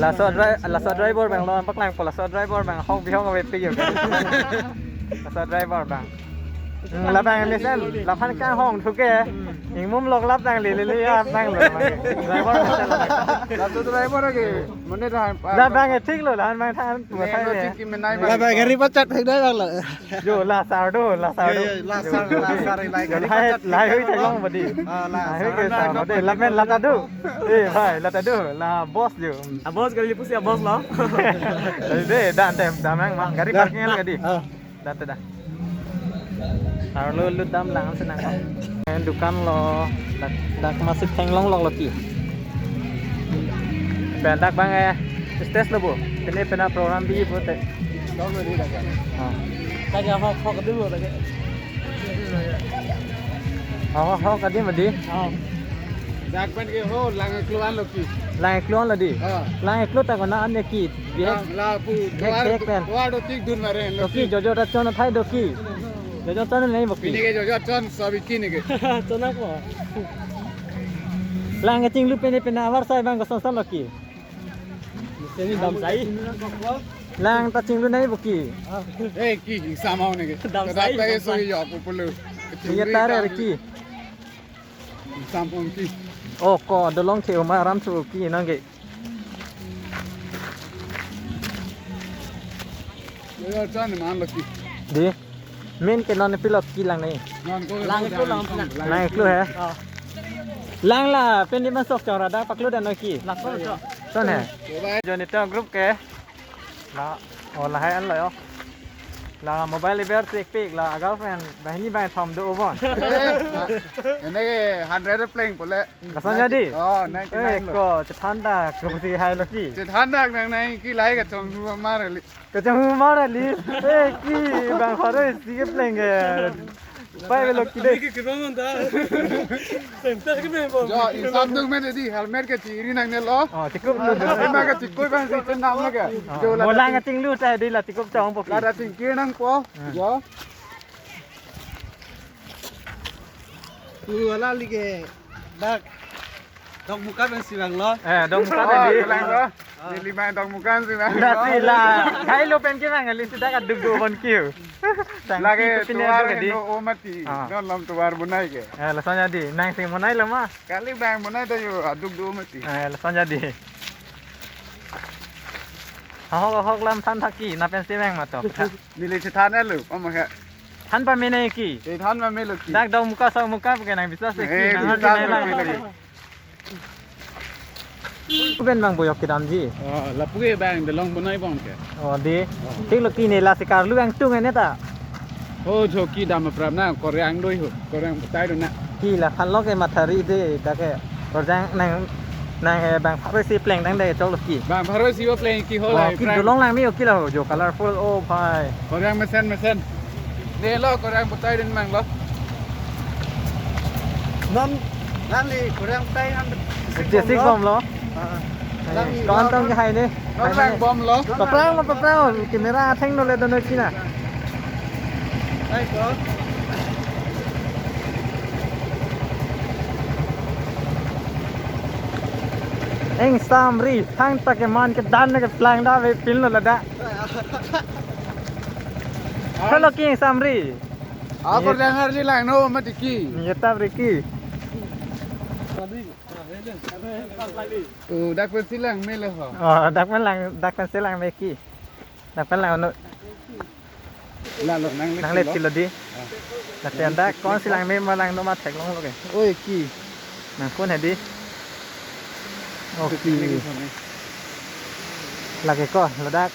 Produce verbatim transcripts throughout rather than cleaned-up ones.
Laso dri-, laso driver abang lo, paklangpo laso driver abang hong bihong ave pi yo. Laso driver abang. Hmm, labang mesen, laphan kanghong thuke. Ingmum lok lap dang lili ya, dang lo. Driver mesen labang. Laso driver ke, mane than pa. Labang e thik lo, lahan abang than, eh, mo thai no ne. Chiki menai. Labang gari pachat thek dai bang lo. Jo, la sar do, la sar do. Yo, yo, la sar, la sar, la sar. Lahai, lahai hui theklong badi. Ah, la sar. Lahai hui ke sar badi. Lapen lata do. Eh, bhai, lata do. La boss jo. Ah, boss gari pusi ah, boss lo. Tadi deh, dan tem, damang mang gari parking lagi di. Ah. Dan te dah. Arlo lut dam lang senang. Dukan lo, dak, dak masih thenglong lok lo ki. Pen dak abang eh, stage lo bo. Pini pena program bi bo te. Ah. Tanya hok hok dulu lagi. Hok hok adi madi. Oh. Dak pen ke ho lang keluar lo ki. Lang keluar lo di. Ah. Lang keluar ta kona an ki. Bihek. La, la pu, bihek, duar, bihek pen. Duar do tik dun mare, lo ki. Doki, jojo ta chon athai doki. Jojo chon nai bo ki. Pini ke jojo chon, sabi ki ne ke. Chon ako. Lang kachinglu pene pene avar sai abang koson son lo ki. Seni dam sai. Lang ta chinglu nai bo ki. Eh, ki, sama ne ke. Dam sai, dam sai. Yo, pupulu. Iya tare ki. Sampung ki. Oh, ko dolong che uma ram su ki nang ke. Yo, yo, chan man lo ki. Di. Min ke non pilok ki lang nai. Non ko lang ko lang. Lang ko he. Oh. Lang la, pini masuk chora da paklu dan ki. Lang ko cho. Ton he. Joni to group ke. La, oh, lahai an lo yo. La mobile iber tik pik la girlfriend banghini bangthom do bon. Eh, ini hundred playing pole. Lason jadi? Oh, ninety nine lo. Eh, ko chethan ta, ko si hai lo ki. Chethan ta nang nang ki lahai kachonghu mar li. Kachonghu mar li. Eh, ki bang pharo isi ke playing ke. Pai velo ki dei. Kami ke kebang ta. Center ke me bom. Jo, isam dung me di helmet ke chiri nangne lo. Oh, tikup lo. Ima ke tikup bang si chenam lo ke. Oh, jo, la molang ting lu ta di la tikup chong po ki. La da tingki nangpo. Hmm. Jo. Tu ala li ke dak. Dongmuka pen si vanglo. Eh, Dongmuka pen di. Oh, lang lo. Di lima Dongmuka si vanglo. Nasi la. Hai lo pen ke vang, ali sida ka duk duk bon kiu. Lake pine tuar duk di. No o mati. Ah. Don lam tuar bunai ke. Eh, lason jadi. Nang sing bunai lo ma. Kali bang bunai ta yo, aduk duk mati. Eh, lason jadi. Ahok ahok lam than thaki, na pen si vang mato. Neli chethan lo, pama ke. Than pame nai ki. Eh, than pame lo ki. Dak Dongmuka Sokmuka ke nang biswas ki. Eh, nang biswas nang lo lang ki. Pen bang boyok kedamji. Oh, lapu ke bang delong bonai bom ke. Oh, di. Oh. Thik lo ki ne la si karlu angtung ne ta. Oh, jo ki dam prap na, Koreang doi ho. Koreang batai do na. Ki la phan lo ke mathari de, dak ke. Koreang nang, nang, eh, bang pharo si playing dang de chok lo ki. Bang pharo si o playing ki ho. Oh, lai ki prank. Dolong lang me o ki la ho, jo colorful, oh, bhai. Koreang mesen, mesen. Ne lo, Koreang batai din mang lo. Non, nangli Koreang batai han. Jessic bom lo. Ah. Eh, lang, kon tong ke hai ne. Non hai lang ne. Bom lo. Paprang lo, paprang lo. Camera atheng no le dono china. Hai ko. Eng samri, thang ta ke man ke dan ke plang da ve pin lo la da. Hello, King Samri. Ako Ye- jangar ni lang no matiki. Ni yata Ricky. Oh, dak pen si lang me lo ho. Oh, dak pen lang, dak pen si lang me ki. Dak pen lang no. La lo nang le nang le lo. Kilo di. Ah. Dak pen dak kon si lang me ma lang no ma theklong lo ke. Oi ki. Nang kon he di. Oh ki. Lake ko, ladak.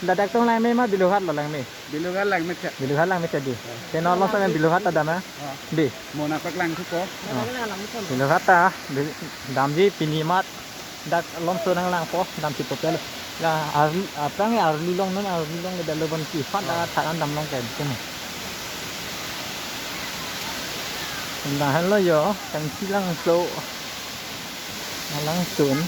Ladak tong lang me ma Biluhat lo lang me. Biluhat lang me cha. Biluhat lang me cha di. Ah. Te no lo sa Biluhat ta dam na. Ah. Di. Mo na pak lang thu ko. Ah. Biluhat ta, Bil-, damji pini mat. Dak lom so nang lang po, dam si po pel. La, ar, apang ya arli long non, arli long ke dalo ban ki. Fat da tharan dam long ke, kene. Lahen lo yo, kan si lang so. Langsung.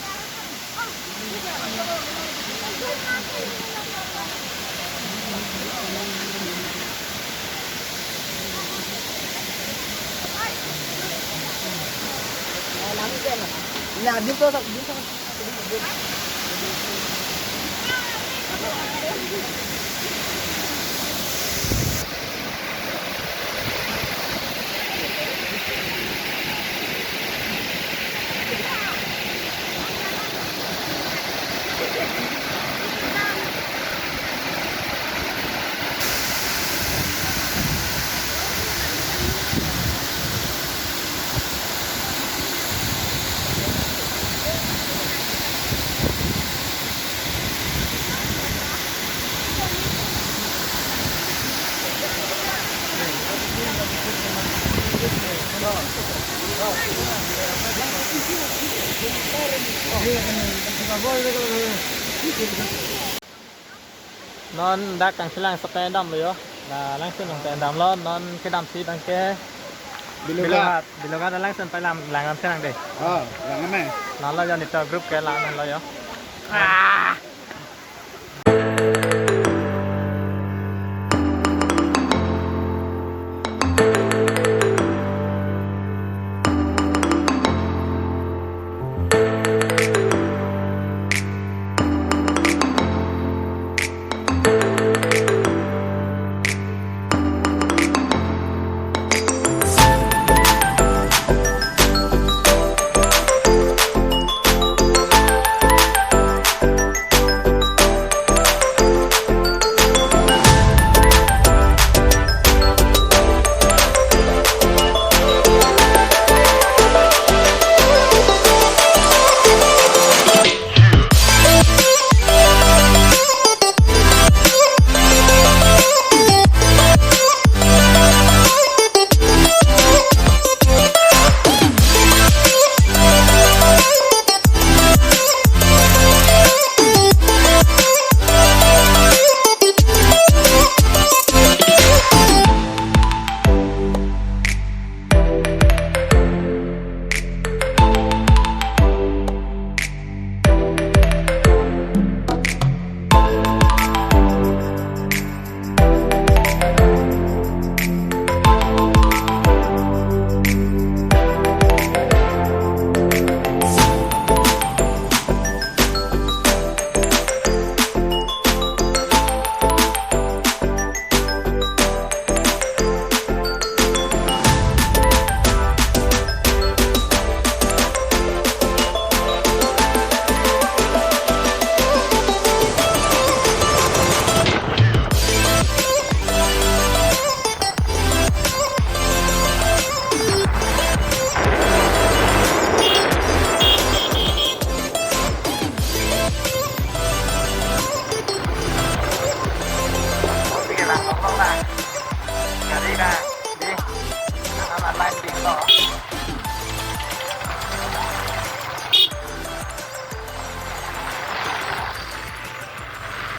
Non dak Kangchilang sepe damlo yo. La Langsun nang pen damlo, non kedamsi abang ke Bilughat. Bilughat, Bilughat Langsun pai lang, lang-an kenang dei. Oh, lang-an eh. Non lo yo, nelitum group ke lang-an lo yo.